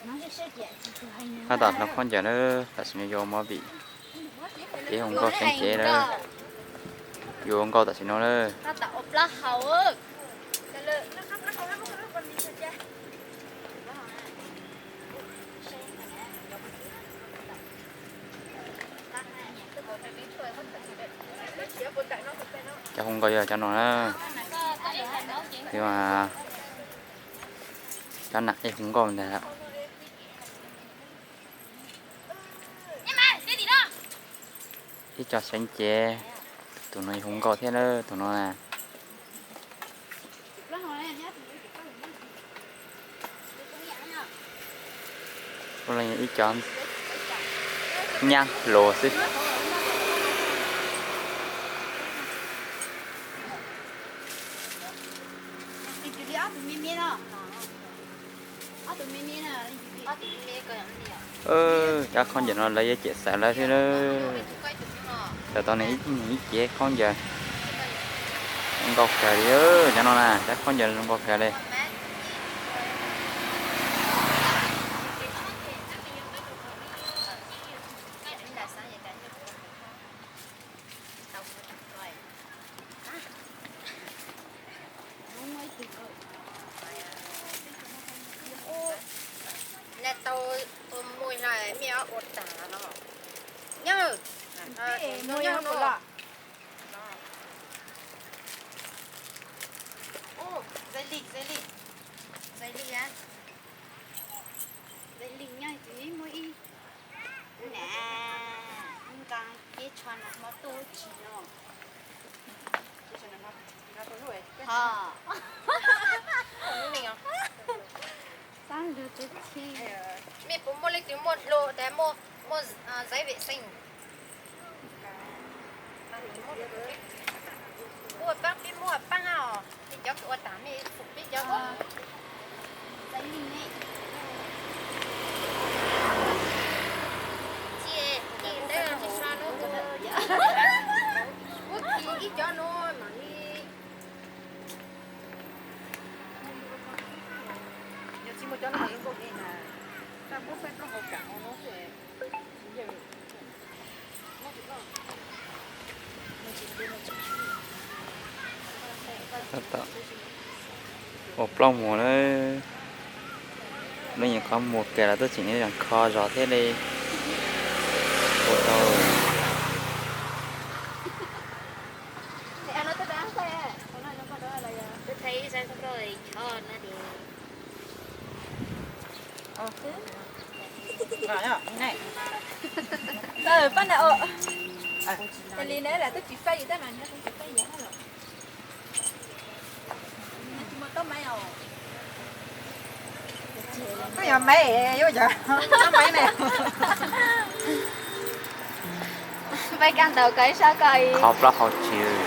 Tab tom hloov khaub ncaws lawm, tam sim no yuav ua movie, ib hu nkauj seev cev lawm, yuav ua nkauj tam sim no lawm. Cov hu nkauj yog cov no na, cov nam ib hu nkauj ntag. Ib co seev cev, tus no hu nkauj thiab na, tus no na. Ua li ib co nyab hluas xwb. Cov khaub ncaws no lawv yuav cem xaws lawv thiab na. Xaws tau nws ib cev khaub ncaws. Zoo nkauj kawg li, cov no na, cov khaub ncaws zoo nkauj kawg li. Tau mus los mej ua tas no. Nyob, nyob no. Zais lig, zais lig, zais lig, zais lig nyob tus muaj ib na, nqa kev tsho nag hmo tuaj tsis no. Mej puas muaj leej twg muaj hluas tas muaj, muaj zaiv vem xeem? Muaj paab peb muaj paab os, mej cov ua tas mej fum peb cov. Ib cov no mam li, yog tsis muaj cov no zoo nkauj heev na, tab muab peb plaub hau kam no xwb. Ua plaub muag na, lub nyuam qhuav muag kiag los tuaj tseem nyob zoo kho zog thiab li. Ua tau. Pab na, li na lam tub tsis faib yus tab mas nws kuj tsis faib yus los. Koj yog maiv yuav cov maiv na. Peb kab ntaus koj ib sab koj. Qhov plaub hau tsis.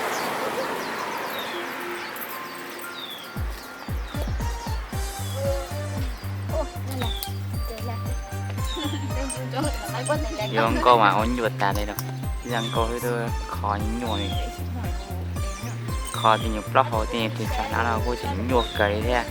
Yuav nkauj mas ua nyuaj tas li no. Yog nkauj twb kho nyuaj li. Kho tej nyuag plaub hau tej nyuag ris tsho hnab no kuj tseem nyuaj kawg li thiab.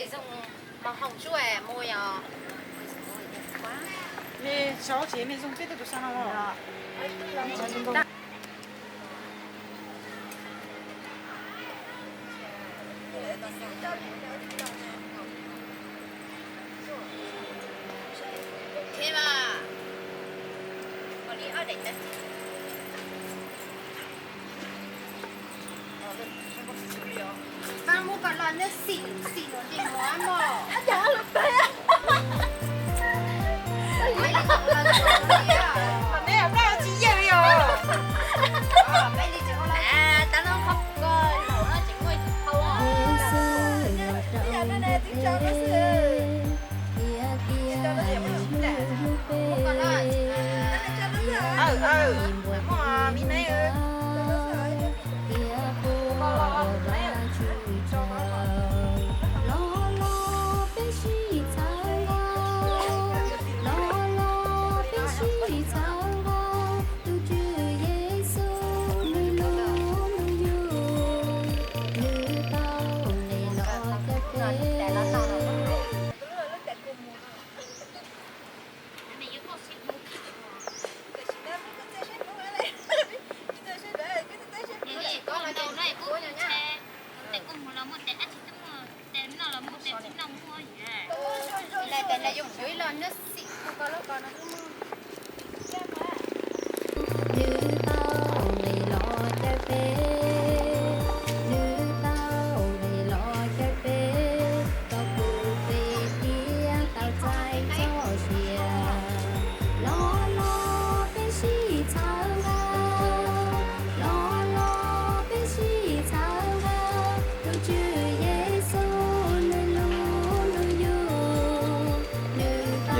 Zoo mos hoom sub mus yog. Mej sau tsev mej zoo peb tug tus sa no. Ok mas, kom li ob daim Pab muab koj los neb xim xim los ntsej muag mog. Neb pab tsis yeej li os. Tab no qhov ko laus no tseem muaj ib tug qhau. Muaj mi neb.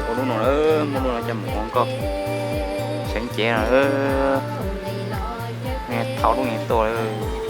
Ua lub no, muab lub no coj mus ua nkauj seev cev no. Thaum lub no tuaj lawm.